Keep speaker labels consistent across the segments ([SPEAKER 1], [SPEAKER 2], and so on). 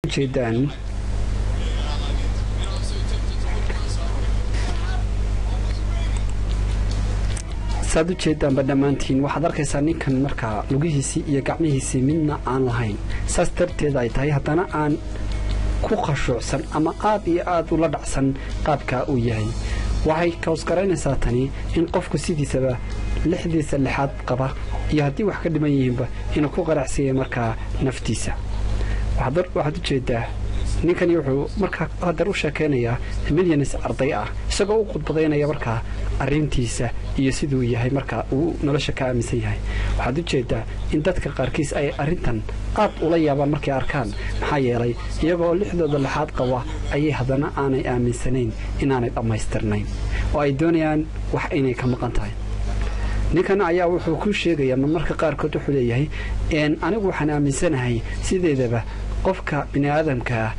[SPEAKER 1] Ujeedaan
[SPEAKER 2] Yeah, I like it. You know, I'm so tempted to look at myself.
[SPEAKER 1] Saad u jeedaanba dhammaantiin, waxaad arkaysaa ninkan markaa lugihiisii iyo gacmihiisii midna aan lahayn. Saas darteed ay tahay, haddana aan ku khashuucsan ama aad iyo aad ula dhacsan qaabkaa uu yahay. Waxay kawsgaraynaysaa tani in qofku sidiisaba lixdiisa lixaad qaba iyo haddii wax ka dhiman yihiinba inuu ku qanacsiiyay markaa naftiisa. Waxaad u jeedaa ninkani wuxuu markaa hadeer u sheekaynayaa millions arday ah, isagoo u khudbadaynaya markaa arrintiisa iyo siduu yahay markaa uu nolosha ka aaminsan yahay. Waxaad u jeedaa in dadka qaarkiis ay arrintan aad ula yaabaan markay arkaan, maxaa yeelay iyagoo lixdooda lixaad qaba ayay haddana aanay aaminsanayn inaanay dhammaystirnayn oo ay doonayaan wax inay ka maqan tahay. Ninkan ayaa wuxuu ku sheegayaa marmarka qaarkood, wuxuu leeyahay, "Anigu waxaan aaminsanahay sideedaba qofka bini aadamka ah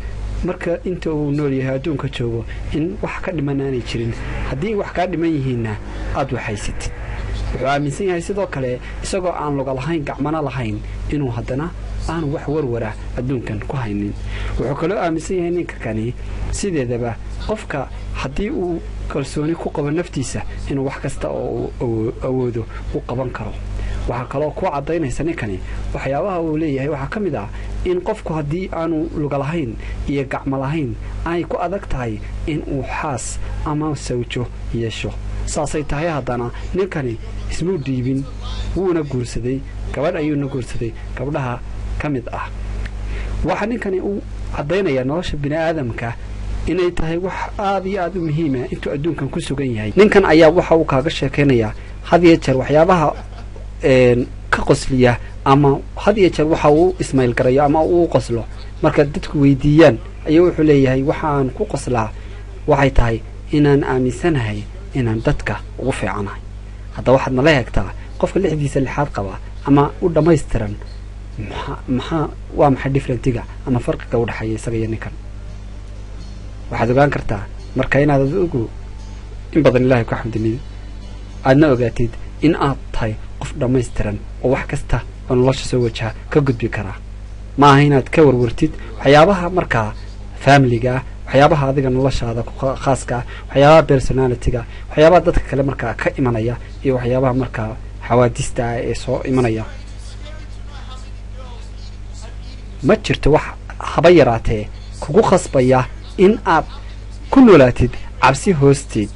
[SPEAKER 1] marka inta uu nool yahay, adduunka joogo, in wax ka dhiman aanay jirin. Haddii wax kaa dhiman yihiinna, aad waxhaysatid." Wuxuu aaminsan yahay sidoo kale, isagoo aan luga lahayn, gacmano lahayn, inuu haddana aanu wax warwara adduunkan ku haynin. Wuxuu kaloo aaminsan yahay ninka kani sideedaba qofka haddii uu kalsooni ku qabo naftiisa inuu wax kasta oo uu awoodo u qaban karo. Waxaa kaloo ku caddaynaysa ninkani waxyaabaha uu leeyahay waxaa ka mid ah in qofku haddii aanu luga lahayn iyo gacmo lahayn ay ku adag tahay in uu xaas ama sawjo yeesho. Saasay tahay, haddana ninkani ismuu dhiibin, wuuna guursaday, gabadh ayuuna guursaday gabdhaha ka mid ah. Waxaa ninkani uu caddaynayaa nolosha bini aadamka inay tahay wax aada iyo aada u muhiima intuu adduunkan ku sugan yahay. Ninkan ayaa waxa uu kaaga sheekaynayaa had iyo jeer waxyaabaha ka qosliya ama had iyo jeer waxa uu ismayl garayo ama uu qoslo. Marka dadku weydiiyaan ayuu wuxuu leeyahay, "Waxaan ku qoslaa waxay tahay inaan aaminsanahay inaan dadka ugu fiicanahay." Haddaba waxaad nala eegtaa qofka lixdiisa lixaad qaba ama u dhammaystiran, maxaa waa maxay different-iga ama farqiga u dhexeeya isaga iyo ninkan? Waxaad ogaan kartaa marka inaad adigu in badan Ilaahay ku xamdinin, aadna ogaatid in aad tahay qof dhammaystiran oo wax kasta oo nolosha soo wajaha ka gudbi karaa. Ma aha inaad ka warwartid waxyaabaha markaa family-ga ah, waxyaabaha adiga noloshaada khaaska ah, waxyaabaha personality-ga, waxyaabaha dadka kale markaa ka imanaya iyo waxyaabaha markaa xawaadista ah ee soo imanaya. Ma jirto wax haba yaraatee kugu khasbaya in aad ku noolaatid cabsi hoosteed.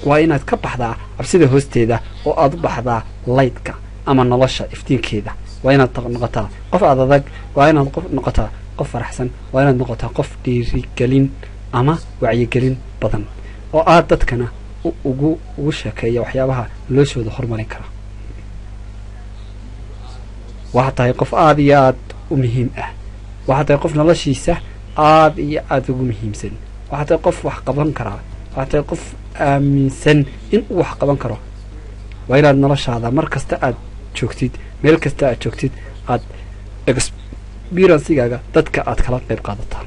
[SPEAKER 1] Waa inaad ka baxdaa cabsida hoosteeda oo aad u baxdaa light-ka ama nolosha iftiinkeeda. Waa inaad noqotaa qof aad adag, waa inaad qof noqotaa qof faraxsan, waa inaad noqotaa qof dhiirigelin ama wacyigelin badan oo aad dadkana ugu sheekeeya waxyaabaha noloshooda horumarin kara. Waxaad tahay qof aada iyo aad u muhiim ah. Waxaad tahay qof noloshiisa aada iyo aada ugu muhiimsan. Waxaad tahay qof wax qaban karaa. Waxaad tahay qof aaminsan in uu wax qaban karo. Waa inaad noloshaada mar kasta aad joogtid, meel kasta aad joogtid, aad experience-gaaga dadka aad kala qayb qaadataa.